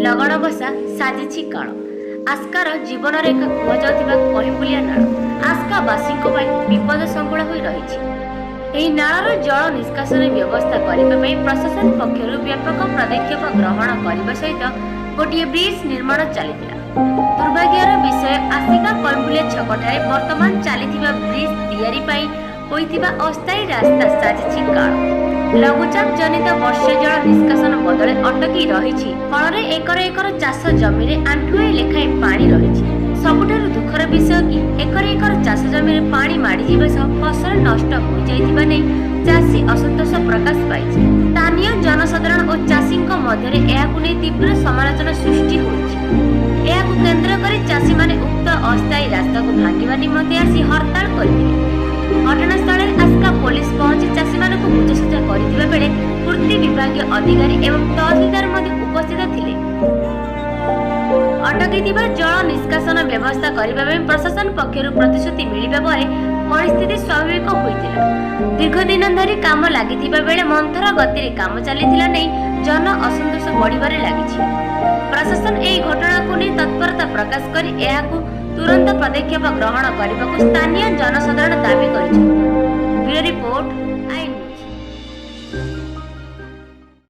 ଲଗାଣ ବର୍ଷା ସାଜିଛି କାଳ। ଆସ୍କାର ଜୀବନରେଖା କୁହାଯାଉଥିବା କହିଁବୁଲିଆ ନାଳ ଆସ୍କାବାସୀଙ୍କ ପାଇଁ ବିପଦ ସଂକୁଳ ହୋଇ ରହିଛି। ଏହି ନାଳର ଜଳ ନିଷ୍କାସନ ବ୍ୟବସ୍ଥା କରିବା ପାଇଁ ପ୍ରଶାସନ ପକ୍ଷରୁ ବ୍ୟାପକ ପଦକ୍ଷେପ ଗ୍ରହଣ କରିବା ସହିତ ଗୋଟିଏ ବ୍ରିଜ୍ ନିର୍ମାଣ ଚାଲିଥିଲା। ଦୁର୍ଭାଗ୍ୟର ବିଷୟ, ଆସିକା କଇଁବୁଲିଆ ଛକଠାରେ ବର୍ତ୍ତମାନ ଚାଲିଥିବା ବ୍ରିଜ୍ ତିଆରି ପାଇଁ ହୋଇଥିବା ଅସ୍ଥାୟୀ ରାସ୍ତା ସାଜିଛି କାଳ। ଲଘୁଚାପ ଜନିତ ବର୍ଷା ଜଳ ନିଷ୍କାସନ ବଦଳରେ ଅଟକି ରହିଛି। ଫଳରେ ଏକର ଏକର ଚାଷ ଜମିରେ ଆଣ୍ଠୁଏ ଲେଖାଏଁ ପାଣି ରହିଛି। ସବୁଠାରୁ ଦୁଃଖର ବିଷୟ କି ଏକର ଏକର ଚାଷ ଜମିରେ ପାଣି ମାଡ଼ିଯିବା ସହ ଫସଲ ନଷ୍ଟ ହୋଇଯାଇଥିବା ନେଇ ଚାଷୀ ଅସନ୍ତୋଷ ପ୍ରକାଶ ପାଇଛି। ସ୍ଥାନୀୟ ଜନସାଧାରଣ ଓ ଚାଷୀଙ୍କ ମଧ୍ୟରେ ଏହାକୁ ନେଇ ତୀବ୍ର ସମାଲୋଚନା ସୃଷ୍ଟି ହୋଇଛି। ଏହାକୁ କେନ୍ଦ୍ର କରି ଚାଷୀମାନେ ଉକ୍ତ ଅସ୍ଥାୟୀ ରାସ୍ତାକୁ ଭାଙ୍ଗିବା ନିମନ୍ତେ ଆସି ହରତାଳ କରିଥିଲେ। ଘଟଣାସ୍ଥଳରେ ଆସ୍କା ପୋଲିସ ପହଞ୍ଚି ଚାଷୀମାନଙ୍କୁ ବୁଝାସୁଝା କରିଥିବା ବେଳେ ପୂର୍ତ୍ତି ବିଭାଗୀୟ ଅଧିକାରୀ ଏବଂ ତହସିଲଦାର ମଧ୍ୟ ଉପସ୍ଥିତ ଥିଲେ। ଅଟକିଥିବା ଜଳ ନିଷ୍କାସନ ବ୍ୟବସ୍ଥା କରିବା ପାଇଁ ପ୍ରଶାସନ ପକ୍ଷରୁ ପ୍ରତିଶ୍ରୁତି ମିଳିବା ପରେ ପରିସ୍ଥିତି ସ୍ୱାଭାବିକ ହୋଇଥିଲା। ଦୀର୍ଘ ଦିନ ଧରି କାମ ଲାଗିଥିବା ବେଳେ ମନ୍ଥର ଗତିରେ କାମ ଚାଲିଥିଲା ନେଇ ଜନ ଅସନ୍ତୋଷ ବଢ଼ିବାରେ ଲାଗିଛି। ପ୍ରଶାସନ ଏହି ଘଟଣାକୁ ନେଇ ତତ୍ପରତା ପ୍ରକାଶ କରି ଏହାକୁ ତୁରନ୍ତ ପଦକ୍ଷେପ ଗ୍ରହଣ କରିବାକୁ ସ୍ଥାନୀୟ ଜନସାଧାରଣ ଦାବି କରିଛନ୍ତି। Bureau report, I news.